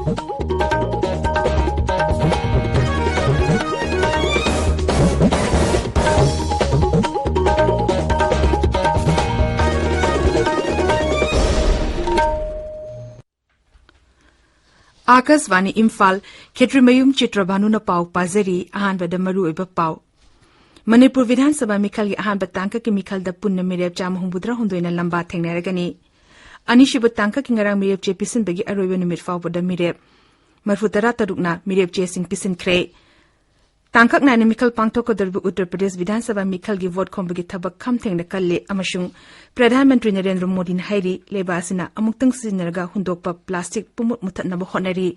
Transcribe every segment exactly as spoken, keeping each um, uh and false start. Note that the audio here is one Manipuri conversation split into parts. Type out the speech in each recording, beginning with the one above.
ꯑꯥꯀꯥꯁꯕꯥꯅꯤ ꯏꯝꯐꯥꯜ, ꯈꯦꯇ꯭ꯔꯤꯃꯌꯨꯝ ꯆꯤꯇ꯭ꯔꯚꯥꯅꯨꯅ ꯄꯥꯎ ꯄꯥꯖꯔꯤ꯫ ꯑꯍꯥꯟꯕꯗ ꯃꯔꯨꯑꯣꯏꯕ ꯄꯥꯎ꯫ ꯃꯅꯤꯄꯨꯔ ꯕꯤꯙꯥꯟ ꯁꯚꯥ ꯃꯤꯈꯜꯒꯤ ꯑꯍꯥꯟꯕ ꯇꯥꯡꯀꯛꯀꯤ ꯃꯤꯈꯜꯗ ꯄꯨꯟꯅ ꯃꯤꯔꯦꯞ ꯆꯥꯝꯃ ꯍꯨꯝꯐꯨꯇꯔꯥ ꯍꯨꯝꯗꯣꯏꯅ ꯂꯝꯕꯥ ꯊꯦꯡꯅꯔꯒꯅꯤ꯫ ꯑꯅꯤꯁꯨꯕ ꯇꯥꯡꯀꯛꯀꯤ ꯉꯔꯥꯡ ꯃꯤꯔꯦꯞ ꯆꯦ ꯄꯤꯁꯤꯟꯕꯒꯤ ꯑꯔꯣꯏꯕ ꯅꯨꯃꯤꯠ ꯐꯥꯎꯕꯗ ꯃꯤꯔꯦꯞ ꯃꯔꯤꯐꯨꯇꯔꯥ ꯇꯔꯨꯛꯅ ꯃꯤꯔꯦꯞ ꯆꯦꯁꯤꯡ ꯄꯤꯁꯤꯟꯈ꯭ꯔꯦ꯫ ꯇꯥꯡꯀꯛ ꯅꯥꯏꯅ ꯃꯤꯈꯜ ꯄꯥꯡꯊꯣꯛꯀꯗꯧꯔꯤꯕ ꯎꯠꯇꯔ ꯄ꯭ꯔꯗꯦꯁ ꯕꯤꯙꯥꯟ ꯁꯚꯥ ꯃꯤꯈꯜꯒꯤ ꯚꯣꯠ ꯈꯣꯝꯕꯒꯤ ꯊꯕꯛ ꯈꯝ ꯊꯦꯡꯅ ꯀꯜꯂꯦ ꯑꯃꯁꯨꯡ ꯄ꯭ꯔꯙꯥꯟ ꯃꯟꯇ꯭ꯔꯤ ꯅꯔꯦꯟꯗ꯭ꯔ ꯃꯣꯗꯤꯅ ꯍꯥꯏꯔꯤ, ꯂꯩꯕꯥꯛ ꯑꯁꯤꯅ ꯑꯃꯨꯛꯇꯪ ꯁꯤꯖꯤꯟꯅꯔꯒ ꯍꯨꯟꯗꯣꯛꯄ ꯄ꯭ꯂꯥꯁꯇꯤꯛ ꯄꯨꯝꯃꯨꯠ ꯃꯨꯊꯠꯅꯕ ꯍꯣꯠꯅꯔꯤ꯫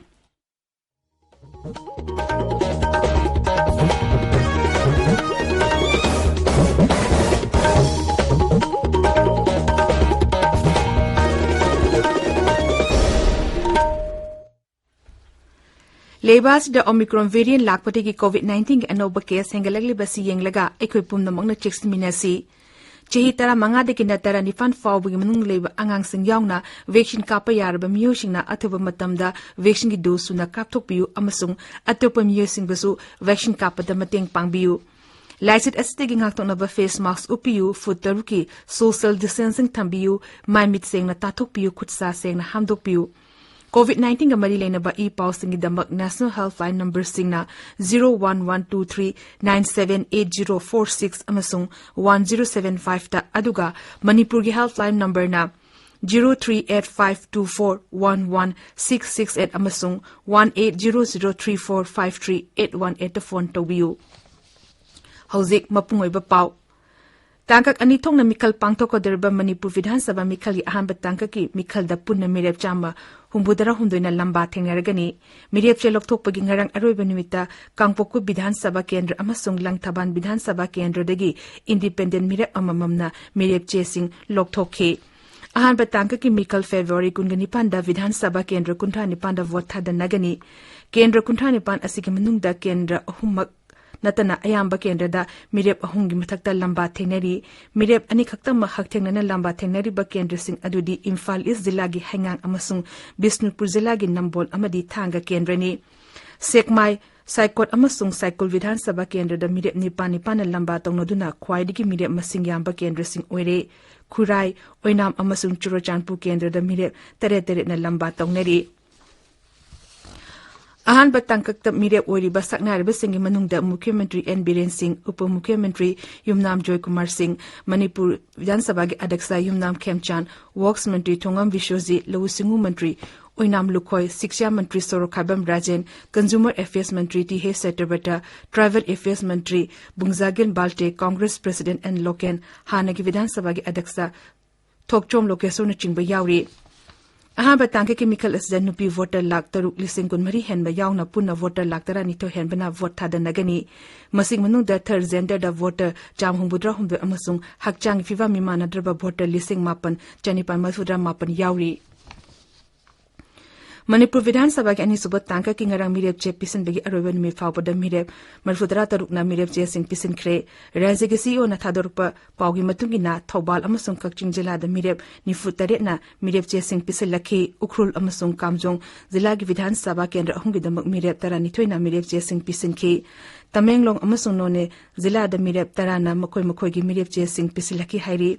ꯂꯩꯕꯥꯛ ꯑꯁꯤꯗ Omicron variant ꯂꯥꯛꯄꯗꯒꯤ COVID nineteen ꯒꯤ ꯑꯅꯧꯕ case ꯍꯦꯟꯒꯠꯂꯛꯂꯤꯕꯁꯤ ꯌꯦꯡꯂꯒ ꯑꯩꯈꯣꯏ ꯄꯨꯝꯅꯃꯛꯅ ꯆꯦꯛꯁꯤꯟꯃꯤꯟꯅꯁꯤ꯫ ꯆꯍꯤ ꯇꯔꯥꯃꯉꯥꯗꯒꯤꯅ ꯇꯔꯥꯅꯤꯄꯥꯟ ꯐꯥꯎꯕꯒꯤ ꯃꯅꯨꯡꯗ ꯂꯩꯕ ꯑꯉꯥꯡꯁꯤꯡ ꯌꯥꯎꯅ vaccine ꯀꯥꯞꯄ ꯌꯥꯔꯕ ꯃꯤꯑꯣꯏꯁꯤꯡꯅ ꯑꯊꯨꯕ ꯃꯇꯝꯗ vaccine ꯒꯤ dose ꯁꯨꯅ ꯀꯥꯞꯊꯣꯛꯄꯤꯌꯨ ꯑꯃꯁꯨꯡ ꯑꯇꯣꯞꯄ ꯃꯤꯑꯣꯏꯁꯤꯡꯕꯨꯁꯨ vaccine ꯀꯥꯞꯄꯗ ꯃꯇꯦꯡ ꯄꯥꯡꯕꯤꯌꯨ꯫ ꯂꯥꯏꯆꯠ ꯑꯁꯤꯗꯒꯤ ꯉꯥꯛꯊꯣꯛꯅꯕ face mask ꯎꯞꯄꯤꯌꯨ, ꯐꯨꯠ ꯇꯔꯨꯛꯀꯤ social distancing ꯊꯝꯕꯤꯌꯨ, ꯃꯥꯏ ꯃꯤꯠ ꯁꯦꯡꯅ ꯇꯥꯊꯣꯛꯄꯤꯌꯨ, ꯈꯨꯠ ꯁꯥ ꯁꯦꯡꯅ ꯍꯥꯝꯗꯣꯛꯄꯤꯌꯨ꯫ COVID nineteen ꯒ ꯃꯔꯤ ꯂꯩꯅꯕ ꯏ ꯄꯥꯎꯁꯤꯡꯒꯤꯗꯃꯛ National Helpline number ꯁꯤꯡꯅ zero one one two three nine seven eight zero four six ꯑꯃꯁꯨꯡ one zero seven five ꯇ, ꯑꯗꯨꯒ ꯃꯅꯤꯄꯨꯔꯒꯤ helpline number ꯅ zero three eight five two four one one six six eight ꯑꯃꯁꯨꯡ one eight zero zero three four five three eight one eight ꯇ phone ꯇꯧꯕꯤꯌꯨ꯫ ꯍꯧꯖꯤꯛ ꯃꯄꯨꯡ ꯑꯣꯏꯕ ꯄꯥꯎ꯫ ꯇꯥꯡꯀꯛ ꯑꯅꯤ ꯊꯣꯛꯅ ꯃꯤꯈꯜ ꯄꯥꯡꯊꯣꯛꯀꯗꯧꯔꯤꯕ ꯃꯅꯤꯄꯨꯔ ꯕꯤꯙꯥꯟ ꯁꯚꯥ ꯃꯤꯈꯜꯒꯤ ꯑꯍꯥꯟꯕ ꯇꯥꯡꯀꯛꯀꯤ ꯃꯤꯈꯜꯗ ꯄꯨꯟꯅ ꯃꯤꯔꯦꯞ ꯆꯥꯝꯃ ꯍꯨꯝꯐꯨꯇꯔꯥ ꯍꯨꯝꯗꯣꯏꯅ ꯂꯝꯕꯥ ꯊꯦꯡꯅꯔꯒꯅꯤ꯫ ꯃꯤꯔꯦꯞ ꯆꯦ ꯂꯧꯊꯣꯛꯄꯒꯤ ꯉꯔꯥꯡ ꯑꯔꯣꯏꯕ ꯅꯨꯃꯤꯠꯇ ꯀꯥꯡꯄꯣꯛꯄꯤ ꯕꯤꯙꯥꯟ ꯁꯚꯥ ꯀꯦꯟꯗ꯭ꯔ ꯑꯃꯁꯨꯡ ꯂꯪꯊꯕꯥꯜ ꯕꯤꯙꯥꯟ ꯁꯚꯥ ꯀꯦꯟꯗ꯭ꯔꯗꯒꯤ independent ꯃꯤꯔꯦꯞ ꯑꯃꯃꯝꯅ ꯃꯤꯔꯦꯞ ꯆꯦꯁꯤꯡ ꯂꯧꯊꯣꯛꯈꯤ꯫ ꯑꯍꯥꯟꯕ ꯇꯥꯡꯀꯛꯀꯤ ꯃꯤꯈꯜ February ꯀꯨꯟꯒ ꯅꯤꯄꯥꯟꯗ ꯕꯤꯙꯥꯟ ꯁꯚꯥ ꯀꯦꯟꯗ꯭ꯔ ꯀꯨꯟꯊ꯭ꯔꯥ ꯅꯤꯄꯥꯟꯗ ꯚꯣꯠ ꯊꯥꯗꯅꯒꯅꯤ꯫ ꯀꯦꯟꯗ꯭ꯔ ꯀꯨꯟꯊ꯭ꯔꯥ ꯅꯤꯄꯥꯟ ꯑꯁꯤꯒꯤ ꯃꯅꯨꯡꯗ ꯀꯦꯟꯗ꯭ꯔ ꯑꯍꯨꯝꯃꯛ ꯅꯠꯇꯅ ꯑꯌꯥꯝꯕ ꯀꯦꯟꯗ꯭ꯔꯗ ꯃꯤꯔꯦꯞ ꯑꯍꯨꯝꯒꯤ ꯃꯊꯛꯇ ꯂꯝꯕꯥ ꯊꯦꯡꯅꯔꯤ꯫ ꯃꯤꯔꯦꯞ ꯑꯅꯤꯈꯛꯇꯃꯛ ꯍꯛꯊꯦꯡꯅꯅ ꯂꯝꯕꯥ ꯊꯦꯡꯅꯔꯤꯕ ꯀꯦꯟꯗ꯭ꯔꯁꯤꯡ ꯑꯗꯨꯗꯤ ꯏꯝꯐꯥꯜ ꯏꯁ ꯖꯤꯂꯥꯒꯤ ꯍꯩꯉꯥꯡ ꯑꯃꯁꯨꯡ ꯕꯤꯁꯅꯨꯄꯨꯔ ꯖꯤꯂꯥꯒꯤ ꯅꯝꯕꯣꯜ ꯑꯃꯗꯤ ꯊꯥꯡꯒ ꯀꯦꯟꯗ꯭ꯔꯅꯤ꯫ ꯁꯦꯛꯃꯥꯏ, ꯁꯥꯏꯀꯣꯠ ꯑꯃꯁꯨꯡ ꯁꯥꯏꯀꯨꯜ ꯕꯤꯙꯥꯟ ꯁꯚꯥ ꯀꯦꯟꯗ꯭ꯔꯗ ꯃꯤꯔꯦꯞ ꯅꯤꯄꯥꯟ ꯅꯤꯄꯥꯟꯅ ꯂꯝꯕꯥ ꯇꯧꯅꯗꯨꯅ ꯈ꯭ꯋꯥꯏꯗꯒꯤ ꯃꯤꯔꯦꯞ ꯃꯁꯤꯡ ꯌꯥꯝꯕ ꯀꯦꯟꯗ꯭ꯔꯁꯤꯡ ꯑꯣꯏꯔꯦ꯫ ꯈꯨꯔꯥꯏ, ꯑꯣꯏꯅꯥꯝ ꯑꯃꯁꯨꯡ ꯆꯨꯔꯆꯥꯟꯄꯨꯔ ꯀꯦꯟꯗ꯭ꯔꯗ ꯃꯤꯔꯦꯞ ꯇꯔꯦꯠ ꯇꯔꯦꯠꯅ ꯂꯝꯕꯥ ꯇꯧꯅꯔꯤ꯫ ꯑꯍꯥꯟꯕ ꯇꯥꯡꯀꯛꯇ ꯃꯤꯔꯦꯞ ꯑꯣꯏꯔꯤꯕ ꯁꯛꯅꯥꯏꯔꯕꯁꯤꯡꯒꯤ ꯃꯅꯨꯡꯗ ꯃꯨꯈ꯭ꯌ ꯃꯟꯇ꯭ꯔꯤ ꯑꯦꯟ ꯕꯤꯔꯦꯟ ꯁꯤꯡ, ꯎꯄ ꯃꯨꯈ꯭ꯌ ꯃꯟꯇ꯭ꯔꯤ ꯌꯨꯝꯅꯥꯝ ꯖꯣꯏꯀꯨꯃꯥꯔ ꯁꯤꯡ, ꯃꯅꯤꯄꯨꯔ ꯕꯤꯙꯥꯟ ꯁꯚꯥꯒꯤ ꯑꯗ꯭ꯌꯛꯁ ꯌꯨꯝꯅꯥꯝ ꯈꯦꯝꯆꯥꯟ, ꯋꯔꯛꯁ ꯃꯟꯇ꯭ꯔꯤ ꯊꯣꯉꯝ ꯕꯤꯁ꯭ꯋꯖꯤꯠ, ꯂꯧꯎ ꯁꯤꯡꯎ ꯃꯟꯇ꯭ꯔꯤ ꯑꯣꯏꯅꯥꯝ ꯂꯨꯈꯣꯏ, ꯁꯤꯛꯁꯥ ꯃꯟꯇ꯭ꯔꯤ ꯁꯣꯔꯣꯛꯈꯥꯏꯕꯝ Rajen, consumer affairs Mantri T H ꯁꯇ꯭ꯌꯕ꯭ꯔꯇ, tribal affairs Mantri ꯕꯨꯡꯖꯥꯒꯤꯟ Valte, Congress president and local, ꯍꯥꯟꯅꯒꯤ ꯕꯤꯙꯥꯟ ꯁꯚꯥꯒꯤ ꯑꯗ꯭ꯌꯛꯁ ꯊꯣꯛꯆꯣꯝ ꯂꯣꯀꯦꯁꯣꯔꯅꯆꯤꯡꯕ ꯌꯥꯎꯔꯤ꯫ ꯑꯍꯥꯟꯕ ꯇꯥꯡꯀꯛꯀꯤ ꯃꯤꯈꯜ ꯑꯁꯤꯗ ꯅꯨꯄꯤ ꯚꯣꯇꯔ ꯂꯥꯈ ꯇꯔꯨꯛ ꯂꯤꯁꯤꯡ ꯀꯨꯟꯃꯔꯤ ꯍꯦꯟꯕ ꯌꯥꯎꯅ ꯄꯨꯟꯅ ꯚꯣꯇꯔ ꯂꯥꯈ ꯇꯔꯥꯅꯤꯊꯣꯏ ꯍꯦꯟꯕꯅ ꯚꯣꯠ ꯊꯥꯗꯅꯒꯅꯤ꯫ ꯃꯁꯤꯒꯤ ꯃꯅꯨꯡꯗ ꯊꯔꯗ ꯖꯦꯟꯗꯔꯗ ꯚꯣꯇꯔ ꯆꯥꯝꯃ ꯍꯨꯝꯐꯨꯇꯔꯥ ꯍꯨꯝꯗꯣꯏ ꯑꯃꯁꯨꯡ ꯍꯛꯆꯥꯡꯒꯤ ꯐꯤꯕꯝ ꯃꯤꯃꯥꯟꯅꯗ꯭ꯔꯕ ꯚꯣꯇꯔ ꯂꯤꯁꯤꯡ ꯃꯥꯄꯟ ꯆꯅꯤꯄꯥꯟ ꯃꯔꯤꯐꯨꯇꯔꯥ ꯃꯥꯄꯟ ꯌꯥꯎꯔꯤ꯫ ꯃꯅꯤꯄꯨꯔ ꯕꯤꯙꯥꯟ ꯁꯚꯥꯒꯤ ꯑꯅꯤꯁꯨꯕ ꯇꯥꯡꯀꯛꯀꯤ ꯉꯔꯥꯡ ꯃꯤꯔꯦꯞ ꯆꯦ ꯄꯤꯁꯤꯟꯕꯒꯤ ꯑꯔꯣꯏꯕ ꯅꯨꯃꯤꯠ ꯐꯥꯎꯕꯗ ꯃꯤꯔꯦꯞ ꯃꯔꯤꯐꯨꯇꯔꯥ ꯇꯔꯨꯛꯅ ꯃꯤꯔꯦꯞ ꯆꯦꯁꯤꯡ ꯄꯤꯁꯤꯟꯈ꯭ꯔꯦ꯫ ꯔꯥꯖ꯭ꯌꯒꯤ ꯁꯤꯏꯑꯣꯅ ꯊꯥꯗꯣꯔꯛꯄ ꯄꯥꯎꯒꯤ ꯃꯇꯨꯡ ꯏꯟꯅ, ꯊꯧꯕꯥꯜ ꯑꯃꯁꯨꯡ ꯀꯛꯆꯤꯡ ꯖꯤꯂꯥꯗ ꯃꯤꯔꯦꯞ ꯅꯤꯐꯨꯇꯔꯦꯠꯅ ꯃꯤꯔꯦꯞ ꯆꯦꯁꯤꯡ ꯄꯤꯁꯤꯜꯂꯛꯈꯤ꯫ ꯎꯈ꯭ꯔꯨꯜ ꯑꯃꯁꯨꯡ ꯀꯥꯝꯖꯣꯡ ꯖꯤꯂꯥꯒꯤ ꯕꯤꯙꯥꯟ ꯁꯚꯥ ꯀꯦꯟꯗ꯭ꯔ ꯑꯍꯨꯝꯒꯤꯗꯃꯛ ꯃꯤꯔꯦꯞ ꯇꯔꯥꯅꯤꯊꯣꯏꯅ ꯃꯤꯔꯦꯞ ꯆꯦꯁꯤꯡ ꯄꯤꯁꯤꯟꯈꯤ꯫ ꯇꯃꯦꯡꯂꯣꯡ ꯑꯃꯁꯨꯡ ꯅꯣꯅꯦ ꯖꯤꯂꯥꯗ ꯃꯤꯔꯦꯞ ꯇꯔꯥꯅ ꯃꯈꯣꯏ ꯃꯈꯣꯏꯒꯤ ꯃꯤꯔꯦꯞ ꯆꯦꯁꯤꯡ ꯄꯤꯁꯤꯜꯂꯛꯈꯤ ꯍꯥꯏꯔꯤ꯫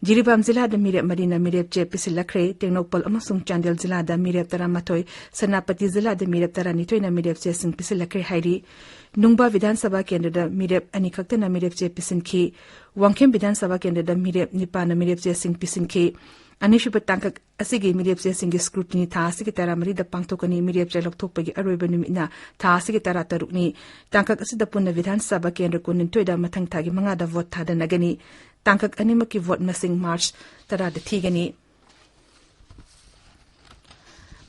ꯖꯤꯔꯤꯕꯥꯝ ꯖꯤꯂꯥꯗ ꯃꯤꯔꯦꯞ ꯃꯔꯤꯅ ꯃꯤꯔꯦꯞ ꯆꯦ ꯄꯤꯁꯤꯜꯂꯛꯈ꯭ꯔꯦ꯫ ꯇꯦꯡꯅꯧꯄꯜ ꯑꯃꯁꯨꯡ ꯆꯥꯟꯗꯦꯜ ꯖꯤꯂꯥꯗ ꯃꯤꯔꯦꯞ ꯇꯔꯥꯃꯥꯊꯣꯏ, ꯁꯦꯅꯥꯄꯇꯤ ꯖꯤꯂꯥꯗ ꯃꯤꯔꯦꯞ ꯇꯔꯥꯅꯤꯊꯣꯏꯅ ꯃꯤꯔꯦꯞ ꯆꯦꯁꯤꯡ ꯄꯤꯁꯤꯜꯂꯛꯈ꯭ꯔꯦ ꯍꯥꯏꯔꯤ꯫ ꯅꯨꯡꯕꯥ ꯕꯤꯙꯥꯟ ꯁꯚꯥ ꯀꯦꯟꯗ꯭ꯔꯗ ꯃꯤꯔꯦꯞ ꯑꯅꯤꯈꯛꯇꯅ ꯃꯤꯔꯦꯞ ꯆꯦ ꯄꯤꯁꯤꯟꯈꯤ꯫ ꯋꯥꯡꯈꯦꯝ ꯕꯤꯙꯥꯟ ꯁꯚꯥ ꯀꯦꯟꯗ꯭ꯔꯗ ꯃꯤꯔꯦꯞ ꯅꯤꯄꯥꯟꯅ ꯃꯤꯔꯦꯞ ꯆꯦꯁꯤꯡ ꯄꯤꯁꯤꯟꯈꯤ꯫ ꯑꯅꯤꯁꯨꯕ ꯇꯥꯡꯀꯛ ꯑꯁꯤꯒꯤ ꯃꯤꯔꯦꯞ ꯆꯦꯁꯤꯡꯒꯤ scrutiny ꯊꯥ ꯑꯁꯤꯒꯤ ꯇꯔꯥꯃꯔꯤꯗ ꯄꯥꯡꯊꯣꯛꯀꯅꯤ꯫ ꯃꯤꯔꯦꯞ ꯆꯦ ꯂꯧꯊꯣꯛꯄꯒꯤ ꯑꯔꯣꯏꯕ ꯅꯨꯃꯤꯠꯅ ꯊꯥ ꯑꯁꯤꯒꯤ ꯇꯔꯥꯇꯔꯨꯛꯅꯤ꯫ ꯇꯥꯡꯀꯛ ꯑꯁꯤꯗ ꯄꯨꯟꯅ ꯕꯤꯙꯥꯟ ꯁꯚꯥ ꯀꯦꯟꯗ꯭ꯔ ꯀꯨꯟꯅꯤꯊꯣꯏꯗ ꯃꯊꯪ ꯊꯥꯒꯤ ꯃꯉꯥꯗ ꯚꯣꯠ ꯊꯥꯗꯅꯒꯅꯤ꯫ ꯇꯥꯡꯀꯛ ꯑꯅꯤꯃꯛꯀꯤ ꯚꯣꯠ ꯃꯁꯤꯡ ꯃꯥꯔꯆ ꯇꯔꯥꯗ ꯊꯤꯒꯅꯤ꯫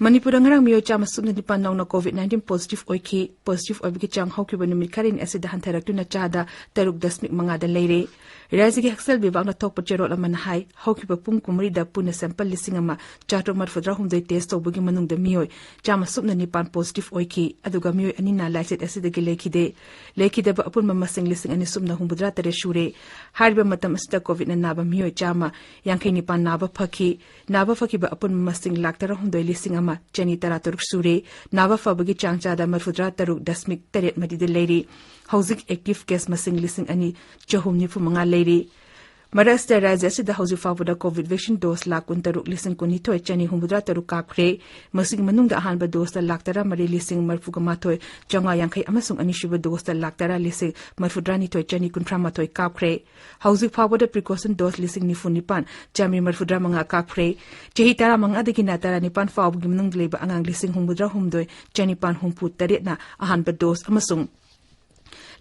ꯃꯅꯤꯄꯨꯔꯗ ꯉꯔꯥꯡ ꯃꯤꯑꯣꯏ ꯆꯥꯝꯃ ꯁꯨꯞꯅ ꯅꯤꯄꯥꯟ ꯅꯧꯅ COVID nineteen positive ꯑꯣꯏꯈꯤ꯫ Positive ꯑꯣꯏꯕꯒꯤ ꯆꯥꯡ ꯍꯧꯈꯤꯕ ꯅꯨꯃꯤꯠ ꯈꯔꯅꯤ ꯑꯁꯤꯗ ꯍꯟꯊꯔꯛꯇꯨꯅ ꯆꯥꯗ ꯇꯔꯨꯛ ꯗꯁꯃꯤꯛ ꯃꯉꯥꯗ ꯂꯩꯔꯦ꯫ ꯔꯥꯖ꯭ꯌꯒꯤ ꯍꯛꯁꯦꯜ ꯕꯤꯚꯥꯒꯅ ꯊꯣꯛꯄ ꯆꯦꯔꯣꯜ ꯑꯃꯅ ꯍꯥꯏ, ꯍꯧꯈꯤꯕ ꯄꯨꯡ ꯀꯨꯟꯃꯔꯤꯗ ꯄꯨꯟꯅ sample ꯂꯤꯁꯤꯡ ꯑꯃ ꯆꯥꯇ꯭ꯔꯨꯛ ꯃꯔꯤꯐꯨꯇꯔꯥꯍꯨꯝꯗꯣꯏ test ꯇꯧꯕꯒꯤ ꯃꯅꯨꯡꯗ ꯃꯤꯑꯣꯏ ꯆꯥꯝꯃ ꯁꯨꯞꯅ ꯅꯤꯄꯥꯟ positive ꯑꯣꯏꯈꯤ, ꯑꯗꯨꯒ ꯃꯤꯑꯣꯏ ꯑꯅꯤꯅ ꯂꯥꯏꯆꯠ ꯑꯁꯤꯗꯒꯤ ꯂꯩꯈꯤꯗꯦ꯫ ꯂꯩꯈꯤꯗꯕ ꯑꯄꯨꯟꯕ ꯃꯁꯤꯡ ꯂꯤꯁꯤꯡ ꯑꯅꯤ ꯁꯨꯞꯅ ꯍꯨꯝꯐꯨꯇꯔꯥ ꯇꯔꯦꯠ ꯁꯨꯔꯦ꯫ ꯍꯥꯏꯔꯤꯕ ꯃꯇꯝ ꯑꯁꯤꯗ COVID ꯅ ꯅꯥꯕ ꯃꯤꯑꯣꯏ ꯆꯥꯝꯃ ꯌꯥꯡꯈꯩ ꯅꯤꯄꯥꯟ ꯅꯥꯕ ꯐꯈꯤ꯫ ꯅꯥꯕ ꯐꯈꯤꯕ ꯑꯄꯨꯟꯕ ꯃꯁꯤꯡ ꯂꯥꯈ ꯇꯔꯥꯍꯨꯝꯗꯣꯏ ꯂꯤꯁꯤꯡ ꯑꯃ ꯆꯅꯤ ꯇꯔꯥꯇꯔꯨꯛ ꯁꯨꯔꯦ꯫ ꯅꯥꯕ ꯐꯕꯒꯤ ꯆꯥꯡ ꯆꯥꯗ ꯃꯔꯤꯐꯨꯇꯔꯥ ꯇꯔꯨꯛ ꯗꯁꯃꯤꯛ ꯇꯔꯦꯠ ꯃꯔꯤꯗ ꯂꯩꯔꯤ꯫ ꯍꯧꯖꯤꯛ active case ꯃꯁꯤꯡ ꯂꯤꯁꯤꯡ ꯑꯅꯤ ꯆꯍꯨꯝ ꯅꯤꯐꯨ ꯃꯉꯥ ꯂꯩꯔꯤ꯫ ꯃꯔꯛ ꯑꯁꯤꯗ ꯔꯥꯖ꯭ꯌ ꯑꯁꯤꯗ ꯍꯧꯖꯤꯛ ꯐꯥꯎꯕꯗ COVID vaccine dose ꯂꯥꯈ ꯀꯨꯟꯇꯔꯨꯛ ꯂꯤꯁꯤꯡ ꯀꯨꯟꯅꯤꯊꯣꯏ ꯆꯅꯤ ꯍꯨꯝꯐꯨꯇꯔꯥ ꯇꯔꯨꯛ ꯀꯥꯞꯈ꯭ꯔꯦ꯫ ꯃꯁꯤꯒꯤ ꯃꯅꯨꯡꯗ ꯑꯍꯥꯟꯕ dose ꯇ ꯂꯥꯈ ꯇꯔꯥꯃꯔꯤ ꯂꯤꯁꯤꯡ ꯃꯔꯤꯐꯨꯒ ꯃꯥꯊꯣꯏ ꯆꯥꯝꯃꯉꯥ ꯌꯥꯡꯈꯩ ꯑꯃꯁꯨꯡ ꯑꯅꯤꯁꯨꯕ dose ꯇ ꯂꯥꯈ ꯇꯔꯥ ꯂꯤꯁꯤꯡ ꯃꯔꯤꯐꯨꯇꯔꯥꯅꯤꯊꯣꯏ ꯆꯅꯤ ꯀꯨꯟꯊ꯭ꯔꯥ ꯃꯥꯊꯣꯏ ꯀꯥꯞꯈ꯭ꯔꯦ꯫ ꯍꯧꯖꯤꯛ ꯐꯥꯎꯕꯗ precaution dose ꯂꯤꯁꯤꯡ ꯅꯤꯐꯨ ꯅꯤꯄꯥꯟ ꯆꯥꯃꯔꯤ ꯃꯔꯤꯐꯨꯇꯔꯥ ꯃꯉꯥ ꯀꯥꯞꯈ꯭ꯔꯦ꯫ ꯆꯍꯤ ꯇꯔꯥꯃꯉꯥꯗꯒꯤꯅ ꯇꯔꯥꯅꯤꯄꯥꯟ ꯐꯥꯎꯕꯒꯤ ꯃꯅꯨꯡꯗ ꯂꯩꯕ ꯑꯉꯥꯡ ꯂꯤꯁꯤꯡ ꯍꯨꯝꯐꯨꯇꯔꯥ ꯍꯨꯝꯗꯣꯏ ꯆꯅꯤꯄꯥꯟ ꯍꯨꯝꯐꯨ ꯇꯔꯦꯠꯅ ꯑꯍꯥꯟꯕ dose ꯑꯃꯁꯨꯡ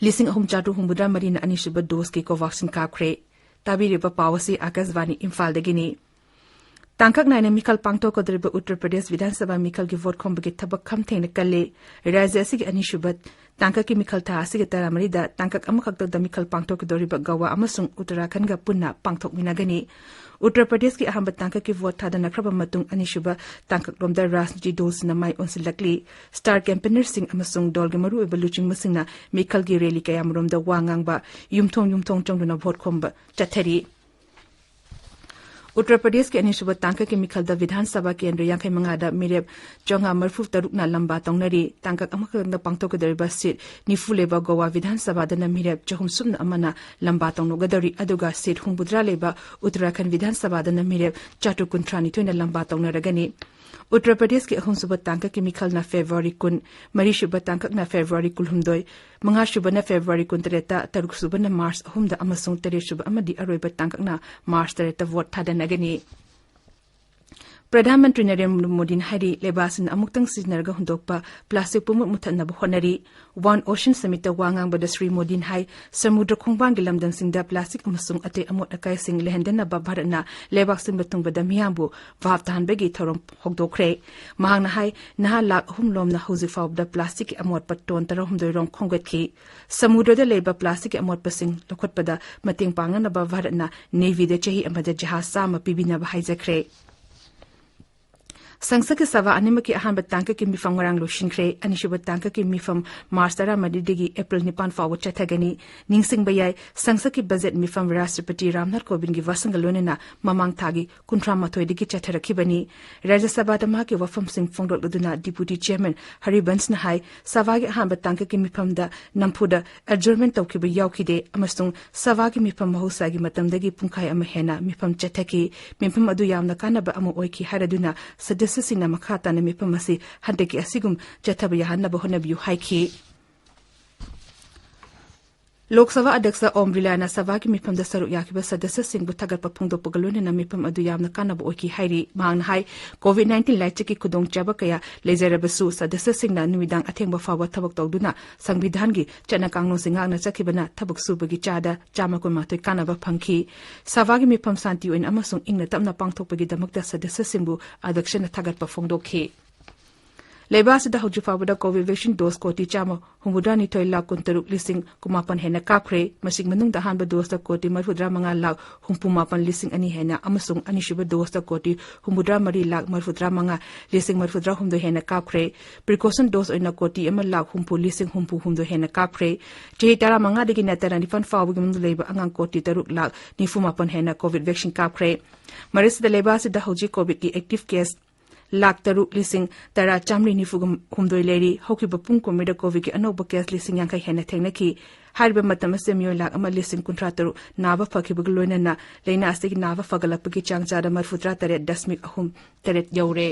ꯂꯤꯁꯤꯡ ꯑꯍꯨꯝ ꯆꯥꯇ꯭ꯔꯨꯛ ꯍꯨꯝꯐꯨꯇꯔꯥ ꯃꯔꯤꯅ ꯑꯅꯤꯁꯨꯕ dose ꯀꯤ Covaxin ꯀꯥꯞꯈ꯭ꯔꯦ꯫ ꯇꯥꯕꯤꯔꯤꯕ ꯄꯥꯎ ꯑꯁꯤ ꯑꯥꯀꯥꯁꯕꯥꯅꯤ ꯏꯝꯐꯥꯜꯗꯒꯤꯅꯤ꯫ ꯇꯥꯡꯀꯛ ꯅꯥꯏꯅ ꯃꯤꯈꯜ ꯄꯥꯡꯊꯣꯛꯀꯗꯧꯔꯤꯕ ꯎꯠꯇꯔ ꯄ꯭ꯔꯗꯦꯁ ꯕꯤꯙꯥꯟ ꯁꯚꯥ ꯃꯤꯈꯜꯒꯤ ꯚꯣꯠ ꯈꯣꯝꯕꯒꯤ ꯊꯕꯛ ꯈꯝ ꯊꯦꯡꯅ ꯀꯜꯂꯤ꯫ ꯔꯥꯖ꯭ꯌ ꯑꯁꯤꯒꯤ ꯑꯅꯤꯁꯨꯕ ꯇꯥꯡꯀꯛꯀꯤ ꯃꯤꯈꯜ ꯊꯥ ꯑꯁꯤꯒꯤ ꯇꯔꯥꯃꯔꯤꯗ ꯇꯥꯡꯀꯛ ꯑꯃꯈꯛꯇꯗ ꯃꯤꯈꯜ ꯄꯥꯡꯊꯣꯛꯀꯗꯧꯔꯤꯕ ꯒꯋꯥ ꯑꯃꯁꯨꯡ ꯎꯠꯇꯔꯥꯈꯟꯗꯒ ꯄꯨꯟꯅ ꯄꯥꯡꯊꯣꯛꯃꯤꯟꯅꯒꯅꯤ꯫ ꯎꯠꯇꯔ ꯄ꯭ꯔꯗꯦꯁꯀꯤ ꯑꯍꯥꯟꯕ ꯇꯥꯡꯀꯛꯀꯤ ꯚꯣꯠ ꯊꯥꯗꯅꯈ꯭ꯔꯕ ꯃꯇꯨꯡ ꯑꯅꯤꯁꯨꯕ ꯇꯥꯡꯀꯛꯂꯣꯝꯗ ꯔꯥꯖꯅꯤꯇꯤ ꯗꯣꯜꯁꯤꯡꯅ ꯃꯥꯏ ꯑꯣꯟꯁꯤꯜꯂꯛꯂꯤ꯫ Star campaignerꯁꯤꯡ ꯑꯃꯁꯨꯡ ꯗꯣꯜꯒꯤ ꯃꯔꯨꯑꯣꯏꯕ ꯂꯨꯆꯤꯡꯕꯁꯤꯡꯅ ꯃꯤꯈꯜꯒꯤ rally ꯀꯌꯥꯃꯔꯣꯝꯗ ꯋꯥ ꯉꯥꯡꯕ, ꯌꯨꯝꯊꯣꯡ ꯌꯨꯝꯊꯣꯡ ꯆꯪꯗꯨꯅ ꯚꯣꯠ ꯈꯣꯝꯕ ꯆꯠꯊꯔꯤ꯫ ꯎꯠꯇꯔ ꯄ꯭ꯔꯗꯦꯁꯀꯤ ꯑꯅꯤꯁꯨꯕ ꯇꯥꯡꯀꯛꯀꯤ ꯃꯤꯈꯜꯗ ꯕꯤꯙꯥꯟ ꯁꯚꯥ ꯀꯦꯟꯗ꯭ꯔ ꯌꯥꯡꯈꯩ ꯃꯉꯥꯗ ꯃꯤꯔꯦꯞ ꯆꯥꯝꯃꯉꯥ ꯃꯔꯤꯐꯨ ꯇꯔꯨꯛꯅ ꯂꯝꯕꯥ ꯇꯧꯅꯔꯤ꯫ ꯇꯥꯡꯀꯛ ꯑꯃꯈꯛꯇ ꯄꯥꯡꯊꯣꯛꯀꯗꯧꯔꯤꯕ ꯁꯤꯠ ꯅꯤꯐꯨ ꯂꯩꯕ ꯒꯣꯋꯥ ꯕꯤꯙꯥꯟ ꯁꯚꯥꯗꯅ ꯃꯤꯔꯦꯞ ꯆꯍꯨꯝ ꯁꯨꯞꯅ ꯑꯃꯅ ꯂꯝꯕꯥ ꯇꯧꯅꯒꯗꯧꯔꯤ, ꯑꯗꯨꯒ ꯁꯤꯠ ꯍꯨꯝꯐꯨꯇꯔꯥ ꯂꯩꯕ ꯎꯠꯇꯔꯥꯈꯟꯗ ꯕꯤꯙꯥꯟ ꯁꯚꯥꯗꯅ ꯃꯤꯔꯦꯞ ꯆꯥꯇ꯭ꯔꯨꯛ ꯀꯨꯟꯊ꯭ꯔꯥꯅꯤꯊꯣꯏꯅ ꯂꯝꯕꯥ ꯇꯧꯅꯔꯒꯅꯤ꯫ ꯎꯠꯇꯔ ꯄ꯭ꯔꯗꯦꯁꯀꯤ ꯑꯍꯨꯝꯁꯨꯕ ꯇꯥꯡꯀꯛꯀꯤ ꯃꯤꯈꯜꯅ ꯐꯦꯕ꯭ꯔꯨꯋꯥꯔꯤ ꯀꯨꯟ, ꯃꯔꯤꯁꯨꯕ ꯇꯥꯡꯀꯛꯅ ꯐꯦꯕ꯭ꯔꯨꯋꯥꯔꯤ ꯀꯨꯟꯍꯨꯝꯗꯣꯏ, ꯃꯉꯥꯁꯨꯕꯅ ꯐꯦꯕ꯭ꯔꯨꯋꯥꯔꯤ ꯀꯨꯟꯇꯔꯦꯠꯇ, ꯇꯔꯨꯛꯁꯨꯕꯅ ꯃꯥꯔꯆ ꯑꯍꯨꯝꯗ ꯑꯃꯁꯨꯡ ꯇꯔꯦꯠꯁꯨꯕ ꯑꯃꯗꯤ ꯑꯔꯣꯏꯕ ꯇꯥꯡꯀꯛꯅ ꯃꯥꯔꯆ ꯇꯔꯦꯠꯇ ꯚꯣꯠ ꯊꯥꯗꯅꯒꯅꯤ꯫ ꯄ꯭ꯔꯙꯥꯟ ꯃꯟꯇ꯭ꯔꯤ ꯅꯔꯦꯟꯗ꯭ꯔ ꯃꯣꯗꯤꯅ ꯍꯥꯏꯔꯤ, ꯂꯩꯕꯥꯛ ꯑꯁꯤꯅ ꯑꯃꯨꯛꯇꯪ ꯁꯤꯖꯤꯟꯅꯔꯒ ꯍꯨꯟꯗꯣꯛꯄ ꯄ꯭ꯂꯥꯁꯇꯤꯛ ꯄꯨꯝꯃꯛ ꯃꯨꯊꯠꯅꯕ ꯍꯣꯠꯅꯔꯤ꯫ ꯋꯥꯟ ꯑꯣꯁꯤꯌꯟ ꯁꯃꯤꯠꯇ ꯋꯥ ꯉꯥꯡꯕꯗ ꯁ꯭ꯔꯤ ꯃꯣꯗꯤꯅ ꯍꯥꯏ, ꯁꯃꯨꯗ꯭ꯔ ꯈꯣꯡꯕꯥꯟꯒꯤ ꯂꯝꯗꯝꯁꯤꯡꯗ ꯄ꯭ꯂꯥꯁꯇꯤꯛ ꯑꯃꯁꯨꯡ ꯑꯇꯩ ꯑꯃꯣꯠ ꯑꯀꯥꯏꯁꯤꯡ ꯂꯩꯍꯟꯗꯅꯕ ꯚꯥꯔꯠꯅ ꯂꯩꯕꯥꯛ ꯁꯤꯟꯕ ꯊꯨꯡꯕꯗ ꯃꯤꯌꯥꯝꯕꯨ ꯚꯥꯞ ꯇꯥꯍꯟꯕꯒꯤ ꯊꯧꯔꯝ ꯍꯧꯗꯣꯛꯈ꯭ꯔꯦ꯫ ꯃꯍꯥꯛꯅ ꯍꯥꯏ, ꯅꯍꯥ ꯂꯥꯈ ꯑꯍꯨꯝ ꯂꯣꯝꯅ ꯍꯧꯖꯤꯛ ꯐꯥꯎꯕꯗ ꯄ꯭ꯂꯥꯁꯇꯤꯛꯀꯤ ꯑꯃꯣꯠꯄ ꯇꯣꯟ ꯇꯔꯥꯍꯨꯝꯗꯣꯏ ꯔꯣꯝ ꯈꯣꯝꯒꯠꯈꯤ꯫ ꯁꯃꯨꯗ꯭ꯔꯗ ꯂꯩꯕ ꯄ꯭ꯂꯥꯁꯇꯤꯛꯀꯤ ꯑꯃꯣꯠꯄꯁꯤꯡ ꯂꯧꯈꯠꯄꯗ ꯃꯇꯦꯡ ꯄꯥꯡꯅꯅꯕ ꯚꯥꯔꯠꯅ ꯅꯦꯚꯤꯗ ꯆꯍꯤ ꯑꯃꯗ ꯖꯍꯥꯖ ꯆꯥꯝꯃ ꯄꯤꯕꯤꯅꯕ ꯍꯥꯏꯖꯈ꯭ꯔꯦ꯫ ꯁꯪꯁꯠꯀꯤ ꯁꯚꯥ ꯑꯅꯤꯃꯛꯀꯤ ꯑꯍꯥꯟꯕ ꯇꯥꯡꯀꯛꯀꯤ ꯃꯤꯐꯝ ꯉꯔꯥꯡ ꯂꯣꯏꯁꯤꯟꯈ꯭ꯔꯦ꯫ ꯑꯅꯤꯁꯨꯕ ꯇꯥꯡꯀꯛꯀꯤ ꯃꯤꯐꯝ ꯃꯥꯔꯆ ꯇꯔꯥꯃꯔꯤꯗꯒꯤ ꯑꯦꯄ꯭ꯔꯤꯜ ꯅꯤꯄꯥꯟ ꯐꯥꯎꯕ ꯆꯠꯊꯒꯅꯤ꯫ ꯅꯤꯡꯁꯤꯡꯕ ꯌꯥꯏ, ꯁꯪꯁꯠꯀꯤ ꯕꯖꯦꯠ ꯃꯤꯐꯝ ꯔꯥꯁꯇ꯭ꯔꯄꯇꯤ ꯔꯥꯝꯅꯥꯊ ꯀꯣꯕꯤꯟꯗꯒꯤ ꯋꯥꯁꯪꯒ ꯂꯣꯏꯅꯅ ꯃꯃꯥꯡ ꯊꯥꯒꯤ ꯀꯨꯟꯊ꯭ꯔꯥ ꯃꯥꯊꯣꯏꯗꯒꯤ ꯆꯠꯊꯔꯛꯈꯤꯕꯅꯤ꯫ ꯔꯥꯖ꯭ꯌ ꯁꯚꯥꯗ ꯃꯍꯥꯛꯀꯤ ꯋꯥꯐꯝꯁꯤꯡ ꯐꯣꯡꯗꯣꯛꯂꯗꯨꯅ ꯗꯤꯄꯨꯇꯤ ꯆꯤꯌꯔꯃꯦꯟ ꯍꯔꯤꯕꯟꯁꯅ ꯍꯥꯏ, ꯁꯚꯥꯒꯤ ꯑꯍꯥꯟꯕ ꯇꯥꯡꯀꯛꯀꯤ ꯃꯤꯐꯝꯗ ꯅꯝꯐꯨꯗ ꯑꯦꯗꯖꯔꯟꯃꯦꯟ ꯇꯧꯈꯤꯕ ꯌꯥꯎꯈꯤꯗꯦ ꯑꯃꯁꯨꯡ ꯁꯚꯥꯒꯤ ꯃꯤꯐꯝ ꯃꯍꯧꯁꯥꯒꯤ ꯃꯇꯝꯗꯒꯤ ꯄꯨꯡꯈꯥꯏ ꯑꯃ ꯍꯦꯟꯅ ꯃꯤꯐꯝ ꯆꯠꯊꯈꯤ꯫ ꯃꯤꯐꯝ ꯑꯗꯨ ꯌꯥꯝꯅ ꯀꯥꯟꯅꯕ ꯑꯃ ꯑꯣꯏꯈꯤ ꯍꯥꯏꯔꯗꯨꯅ ꯁꯗꯁ꯭ꯌꯁꯤꯡꯅ ꯃꯈꯥ ꯇꯥꯅ ꯃꯤꯐꯝ ꯑꯁꯤ ꯍꯟꯗꯛꯀꯤ ꯑꯁꯤꯒꯨꯝ ꯆꯠꯊꯕ ꯌꯥꯍꯟꯅꯕ ꯍꯣꯠꯅꯕꯤꯌꯨ ꯍꯥꯏꯈꯤ꯫ ꯂꯣꯛ ꯁꯚꯥ ꯑꯗ꯭ꯌꯛꯁ ꯑꯣꯝ ꯕꯤꯔꯂꯥꯅ ꯁꯚꯥꯒꯤ ꯃꯤꯐꯝꯗ ꯁꯔꯨꯛ ꯌꯥꯈꯤꯕ ꯁꯗꯁ꯭ꯌꯁꯤꯡꯕꯨ ꯊꯥꯒꯠꯄ ꯐꯣꯡꯗꯣꯛꯄꯒ ꯂꯣꯏꯅꯅ ꯃꯤꯐꯝ ꯑꯗꯨ ꯌꯥꯝꯅ ꯀꯥꯟꯅꯕ ꯑꯣꯏꯈꯤ ꯍꯥꯏꯔꯤ꯫ ꯃꯍꯥꯛꯅ ꯍꯥꯏ, ꯀꯣꯚꯤꯗ ꯅꯥꯏꯟꯇꯤꯟ ꯂꯥꯏꯆꯠꯀꯤ ꯈꯨꯗꯣꯡꯆꯥꯕ ꯀꯌꯥ ꯂꯩꯖꯔꯕꯁꯨ ꯁꯗꯁ꯭ꯌꯁꯤꯡꯅ ꯅꯨꯃꯤꯗꯥꯡ ꯑꯊꯦꯡꯕ ꯐꯥꯎꯕ ꯊꯕꯛ ꯇꯧꯗꯨꯅ ꯁꯪꯕꯤꯙꯥꯟꯒꯤ ꯆꯠꯅ ꯀꯥꯡꯂꯣꯟꯁꯤꯡ ꯉꯥꯛꯅ ꯆꯠꯈꯤꯕꯅ ꯊꯕꯛ ꯁꯨꯕꯒꯤ ꯆꯥꯗ ꯆꯥꯝꯃ ꯀꯨꯟꯃꯥꯊꯣꯏ ꯀꯥꯟꯅꯕ ꯐꯪꯈꯤ꯫ ꯁꯚꯥꯒꯤ ꯃꯤꯐꯝ ꯁꯥꯟꯇꯤ ꯑꯣꯏꯅ ꯑꯃꯁꯨꯡ ꯏꯪꯅ ꯇꯞꯅ ꯄꯥꯡꯊꯣꯛꯄꯒꯤꯗꯃꯛꯇ ꯁꯗꯁ꯭ꯌꯁꯤꯡꯕꯨ ꯑꯗ꯭ꯌꯛꯁꯅ ꯊꯥꯒꯠꯄ ꯐꯣꯡꯗꯣꯛꯈꯤ꯫ ꯂꯩꯕꯥꯛ ꯑꯁꯤꯗ ꯍꯧꯖꯤꯛ ꯐꯥꯎꯕꯗ ꯀꯣꯚꯤꯗ ꯚꯦꯛꯁꯤꯟ ꯗꯣꯁ ꯀꯣꯇꯤ ꯆꯥꯝꯃ ꯍꯨꯝꯐꯨꯇꯔꯥꯅꯤꯊꯣꯏ ꯂꯥꯈ ꯀꯨꯟꯇꯔꯨꯛ ꯂꯤꯁꯤꯡ ꯀꯨꯟꯃꯥꯄꯟ ꯍꯦꯟꯅ ꯀꯥꯞꯈ꯭ꯔꯦ꯫ ꯃꯁꯤꯒꯤ ꯃꯅꯨꯡꯗ ꯑꯍꯥꯟꯕ ꯗꯣꯁꯇ ꯀꯣꯇꯤ ꯃꯔꯤꯐꯨꯇꯔꯥꯃꯉꯥ ꯂꯥꯈ ꯍꯨꯝꯐꯨꯃꯥꯄꯟ ꯂꯤꯁꯤꯡ ꯑꯅꯤ ꯍꯦꯟꯅ ꯑꯃꯁꯨꯡ ꯑꯅꯤꯁꯨꯕ ꯗꯣꯁꯇ ꯀꯣꯇꯤ ꯍꯨꯝꯐꯨꯇꯔꯥꯃꯔꯤ ꯂꯥꯈ ꯃꯔꯤꯐꯨꯇꯔꯥꯃꯉꯥ ꯂꯤꯁꯤꯡ ꯃꯔꯤꯐꯨꯇꯔꯥꯍꯨꯝꯗꯣꯏ ꯍꯦꯟꯅ ꯀꯥꯞꯈ꯭ꯔꯦ꯫ ꯄ꯭ꯔꯤꯀꯣꯁꯟ ꯗꯣꯁ ꯑꯣꯏꯅ ꯀꯣꯇꯤ ꯑꯃ ꯂꯥꯈ ꯍꯨꯝꯐꯨ ꯂꯤꯁꯤꯡ ꯍꯨꯝꯐꯨ ꯍꯨꯝꯗꯣꯏ ꯍꯦꯟꯅ ꯀꯥꯞꯈ꯭ꯔꯦ꯫ ꯆꯍꯤ ꯇꯔꯥꯃꯉꯥꯗꯒꯤꯅ ꯇꯔꯥꯅꯤꯄꯥꯟ ꯐꯥꯎꯕꯒꯤ ꯃꯅꯨꯡꯗ ꯂꯩꯕ ꯑꯉꯥꯡ ꯀꯣꯇꯤ ꯇꯔꯨꯛ ꯂꯥꯈ ꯅꯤꯐꯨꯃꯥꯄꯟ ꯍꯦꯟꯅ ꯀꯣꯚꯤꯗ ꯚꯦꯛꯁꯤꯟ ꯀꯥꯞꯈ꯭ꯔꯦ꯫ ꯃꯔꯛꯁꯤꯗ ꯂꯩꯕꯥꯛ ꯑꯁꯤꯗ ꯍꯧꯖꯤꯛ ꯀꯣꯚꯤꯗꯀꯤ ꯑꯦꯛꯇꯤꯚ ꯀꯦꯁ ꯂꯥꯈ ꯇꯔꯨꯛ ꯂꯤꯁꯤꯡ ꯇꯔꯥ ꯆꯥꯃꯔꯤ ꯅꯤꯐꯨ ꯍꯨꯝꯗꯣꯏ ꯂꯩꯔꯤ꯫ ꯍꯧꯈꯤꯕ ꯄꯨꯡ ꯀꯨꯟꯃꯔꯤꯗ ꯀꯣꯚꯤꯗꯀꯤ ꯑꯅꯧꯕ ꯀꯦꯁ ꯂꯤꯁꯤꯡ ꯌꯥꯡꯈꯩ ꯍꯦꯟꯅ ꯊꯦꯡꯅꯈꯤ꯫ ꯍꯥꯏꯔꯤꯕ ꯃꯇꯝ ꯑꯁꯤꯗ ꯃꯤꯑꯣꯏ ꯂꯥꯈ ꯑꯃ ꯂꯤꯁꯤꯡ ꯀꯨꯟꯊ꯭ꯔꯥ ꯇꯔꯨꯛ ꯅꯥꯕ ꯐꯈꯤꯕꯒ ꯂꯣꯏꯅꯅ ꯂꯥꯏꯅꯥ ꯑꯁꯤꯒꯤ ꯅꯥꯕ ꯐꯒꯠꯂꯛꯄꯒꯤ ꯆꯥꯡ ꯆꯥꯗ ꯃꯔꯤꯐꯨꯇꯔꯥ ꯇꯔꯦꯠ ꯗꯁꯃꯤꯛ ꯑꯍꯨꯝ ꯇꯔꯦꯠ ꯌꯧꯔꯦ꯫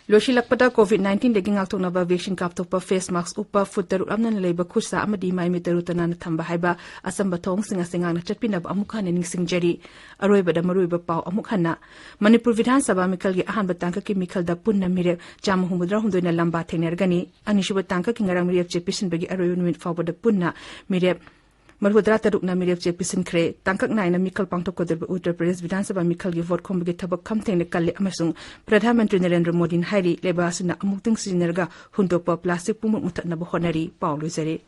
ꯂꯣꯏꯁꯤꯜꯂꯛꯄꯗ, COVID nineteenꯗꯒꯤ ꯉꯥꯛꯊꯣꯛꯅꯕ vaccine ꯀꯥꯞꯊꯣꯛꯄ, face mask ꯎꯞꯄ, ꯐꯨꯠ ꯇꯔꯨꯛ ꯂꯥꯞꯅꯅ ꯂꯩꯕ, ꯈꯨꯠ ꯁꯥ ꯑꯃꯗꯤ ꯃꯥꯏ ꯃꯤꯠ ꯇꯔꯨ ꯇꯅꯥꯟꯅ ꯊꯝꯕ ꯍꯥꯏꯕ ꯑꯆꯝꯕ ꯊꯧꯑꯣꯡꯁꯤꯡ ꯑꯁꯤ ꯉꯥꯛꯅ ꯆꯠꯄꯤꯅꯕ ꯑꯃꯨꯛ ꯍꯟꯅ ꯅꯤꯡꯁꯤꯡꯖꯔꯤ꯫ ꯑꯔꯣꯏꯕꯗ ꯃꯔꯨꯑꯣꯏꯕ ꯄꯥꯎ ꯑꯃꯨꯛ ꯍꯟꯅ꯫ ꯃꯅꯤꯄꯨꯔ ꯕꯤꯙꯥꯟ ꯁꯚꯥ ꯃꯤꯈꯜꯒꯤ ꯑꯍꯥꯟꯕ ꯇꯥꯡꯀꯛꯀꯤ ꯃꯤꯈꯜꯗ ꯄꯨꯟꯅ ꯃꯤꯔꯦꯞ ꯆꯥꯝꯃ ꯍꯨꯝꯐꯨꯇꯔꯥꯍꯨꯝꯗꯣꯏꯅ ꯂꯝꯕꯥ ꯊꯦꯡꯅꯔꯒꯅꯤ꯫ ꯑꯅꯤꯁꯨꯕ ꯇꯥꯡꯀꯛꯀꯤ ꯉꯔꯥꯡ ꯃꯤꯔꯦꯞ ꯆꯦ ꯄꯤꯁꯤꯟꯕꯒꯤ ꯑꯔꯣꯏꯕ ꯅꯨꯃꯤꯠ ꯐꯥꯎꯕꯗ ꯄꯨꯟꯅ ꯃꯤꯔꯦꯞ ꯃꯔꯤꯐꯨꯇꯔꯥ ꯇꯔꯨꯛꯅ ꯃꯤꯔꯦꯞ ꯆꯦ ꯄꯤꯁꯤꯟꯈ꯭ꯔꯦ꯫ ꯇꯥꯡꯀꯛ ꯅꯥꯏꯅ ꯃꯤꯈꯜ ꯄꯥꯡꯊꯣꯛꯀꯗꯧꯔꯤꯕ ꯎꯠꯇꯔ ꯄ꯭ꯔꯗꯦꯁ ꯕꯤꯙꯥꯟ ꯁꯚꯥ ꯃꯤꯈꯜꯒꯤ ꯚꯣꯠ ꯈꯣꯝꯕꯒꯤ ꯊꯕꯛ ꯈꯝ ꯊꯦꯡꯅ ꯀꯜꯂꯤ ꯑꯃꯁꯨꯡ ꯄ꯭ꯔꯙꯥꯟ ꯃꯟꯇ꯭ꯔꯤ ꯅꯔꯦꯟꯗ꯭ꯔ ꯃꯣꯗꯤꯅ ꯍꯥꯏꯔꯤ, ꯂꯩꯕꯥꯛ ꯑꯁꯤꯅ ꯑꯃꯨꯛꯇꯪ ꯁꯤꯖꯤꯟꯅꯔꯒ ꯍꯨꯟꯗꯣꯛꯄ ꯄ꯭ꯂꯥꯁꯇꯤꯛ ꯄꯨꯝꯅꯃꯛ ꯃꯨꯊꯠꯅꯕ ꯍꯣꯠꯅꯔꯤ꯫ ꯄꯥꯎ ꯂꯣꯏꯖꯔꯦ꯫